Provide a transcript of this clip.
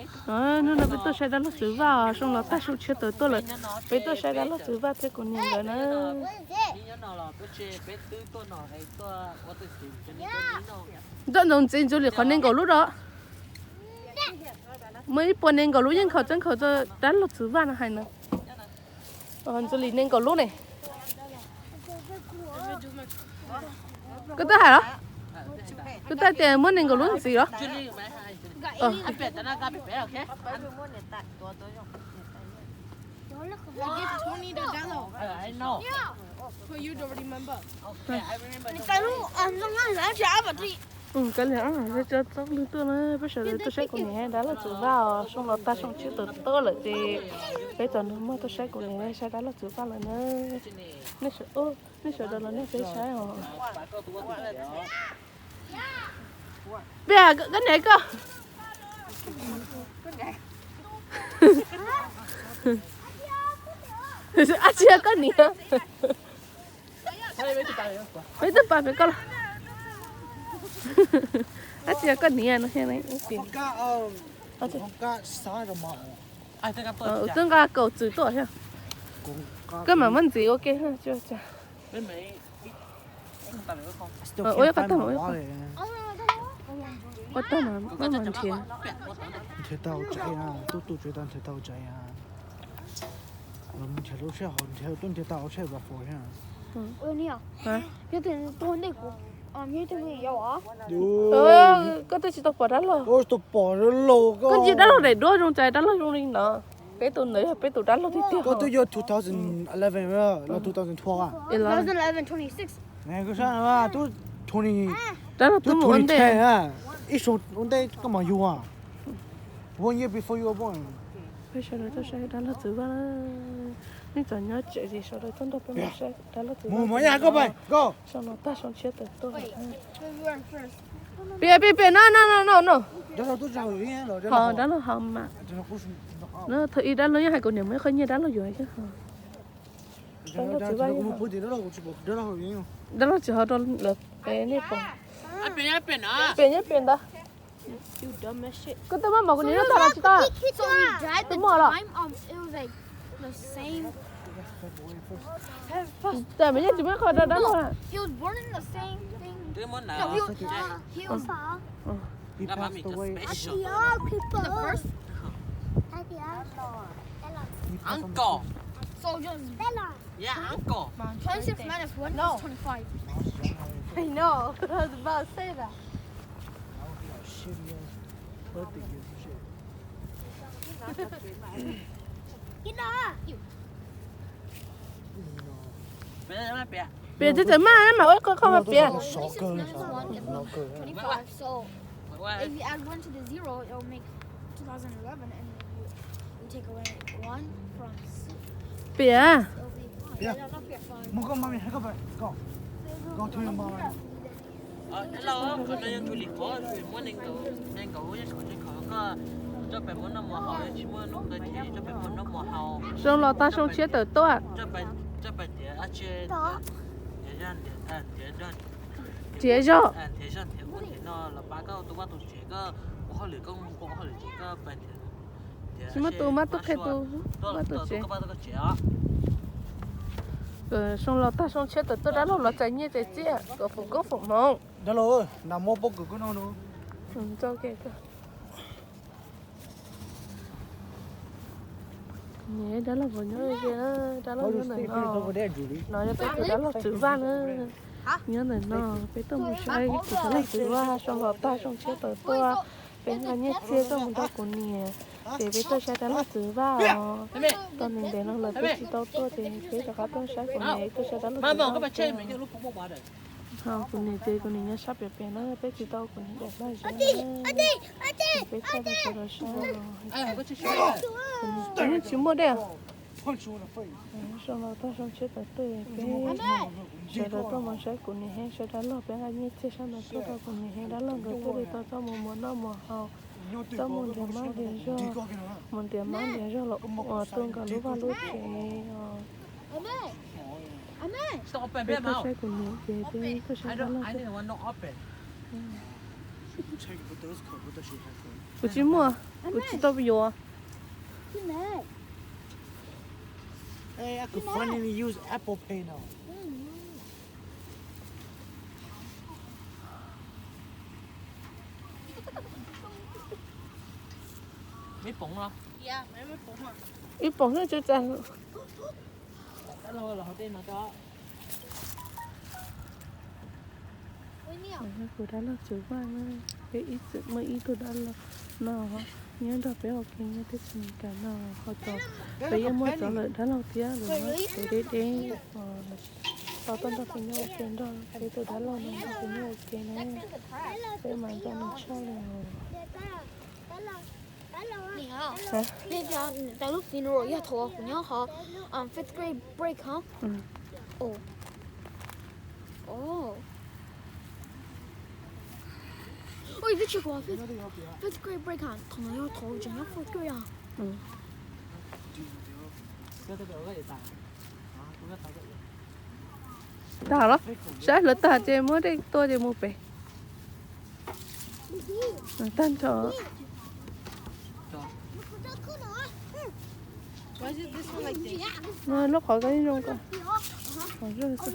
Hnub no peb tuaj saib dab laug Txwv Vaj os, zoo los tag zoo tshiab tawm tuaj lawm. Peb tuaj saib dab laug Txwv Vaj thiab kuv niam nkawd na. Ntxawm ntxoov ntxiv ntxuav li qhov nees nkaum lub rau. Muaj ib puas nees nkaum lub yeej khaum txeeb khaum dab laug Txwv Vaj no hais na. Ntxuav li nees nkaum lub ne. Koj twb hais los? Koj twb hais tias muab nees nkaum lub ntxiv los? Kav liam, txhob lwg tuaj na, peb sawv daws tuaj saib kuv niam dab laug Txwv Vaj os, zoo los tag zoo tshiab tawm tuaj lawm ces peb txav nag hmo tuaj saib kuv niam saib dab laug Txwv Vaj lawm na. Nej sawv daws los nej peb saib os. Peb, koj niam koj. Ab tsi koj niam. Peb twb pab pem koj los. Ab tsi koj niam no. Twb nqa kaum txwm tuaj thiab. Koj mam muab ntxiv ua ke. Ua ib qhov tag, ua ib qhov tag mas nrhiav. Nrhiav tau tsev, tub tu tsev tau nrhiav tau tsev. Los nrhiav lub sij hawm nrhiav tuaj nrhiav tau sij hawm. Koj twb tsis tau pom dab laug. Koj ntsia dab laug daim duab zoo cas dab laug zoo li no. Peb tus ntawd yog peb tus dab laug tiag tiag. Koj twb yog two thousand eleven los two thousand twelve. Dab laug twb mus ua ntej. Ib xyoo ua ntej koj mam yug. One year before you were born. Peb sawv daws tuaj saib dab laug Txwv Vaj. Nej txom nyab tseem ces sawv daws tuaj nrog peb mus saib dab laug Txwv Vaj. Zoo los tag zoo tshiab tawm tuaj. Piam, piam, piam, no, no, no, no, no. Ho dab laug ho mas. Thaum ub dab laug yeej hais kuv niam muab ib qho nyiaj dab laug yuav xwb ho. Dab laug tsis ho rau lawv pem nej pom. Piam nyob pem ntawd. Koj twb muab mov kuv niam tag los tsis tau? Twb muaj los. Tam me yeej tsis muaj qhov rau dab laug. Twenty-six minus one is twenty-five. I know. I was about to say that. Piam, tsis txawm maj mas ua ib qho qhov mas piam. If you add one to the zero, it'll make two thousand eleven, and then you, you take away one from six. Piam. It'll be five. Dab laug, qhov no yog tus li qhov muab nees nkaum, nees nkaum lub yeej khaum tseeb khaum koj coj pais muab noj mov haus, tsis muaj nuj nqi ces coj pais muab noj mov haus. Zoo los tag zoo tshiab tawm tuaj. Coj pais nrhiav dab tsi, nrhiav zog, nrhiav zog, nrhiav zog, nrhiav zog, nrhiav ub nrhiav no los pab koj tus vaj tus tsev, koj ua hauj lwm, koj ua hauj lwm ces koj pais nrhiav, nrhiav, tsis muaj tus mab tub qhe tus vaj tus tsev. Zoo los tag zoo tshiab tawm tuaj, dab laug los txais nyiaj txais txiaj kom foom koob foom hmoov. Dab laug, nas muab pob kws koj noj no. Niam dab laug puas nyob ze, dab laug nyob ntawm no. No yog peb tus dab laug Txwv Vaj na. Nyob ntawm no, peb tuaj mus saib tus dab laug Txwv Vaj, zoo los tag zoo tshiab tawm tuaj. Peb nqa nyiaj txiag tuaj mus rau kuv niam, ces peb tuaj saib dab laug Txwv Vaj os. Tau ntev ntev no lawm peb tsis tau tuaj ces peb rov qab tuaj saib kuv niam, tuaj saib dab laug Txwv Vaj. Ho kuv niam ces kuv niam nyob sab pem pem na, peb tsis tau kuv niam daim hlab zeb na. Peb tuaj rau sawv daws saib os. Kuv niam tsis muaj dej. Zoo los tag zoo tshiab tawm tuaj, peb sawv daws tuaj mus saib kuv niam thiab saib dab laug, peb nqa nyiaj txiag sab no tuaj rau kuv niam thiab dab laug nkawd thiaj li tau txoj mus muas noj muas haus, txoj mus nrhiav mab nrhiav zog, mus nrhiav mab nrhiav zog los ua tu nkawd lub vaj lub tsev os. Peb tuaj saib kuv niam ces peb tuaj saib dab laug thiab. Kuv tsis muaj, kuv tsis tau yuav. Hey, I could finally use Apple Pay now. Meb poov los? Ib poov xwb tsis tas. Kuv dab laug tsis muaj na, peb ib txwm muaj ib tug dab laug no nyob nrog peb ua ke nyob teb chaws Amelikas no, ho cov peb yeej muaj cov lawm dab laug thiab, lawv muab peb deb deb, tau tuaj nrog peb nyob ua ke, nrog peb tus dab laug no nrog peb nyob ua ke na, peb mas nco nws tshaj li. Tau lub funeral yog thaum kuv nyob hov fifth grade break hov. Ui, twb tsis kuv fifth grade break hov, thaum no yog thaum tseem nyob fourth grade os. Tag los, saib lawv tag ces muab dej tua ces mus pem. Tag nrho. Lub qhov ko zoo ko.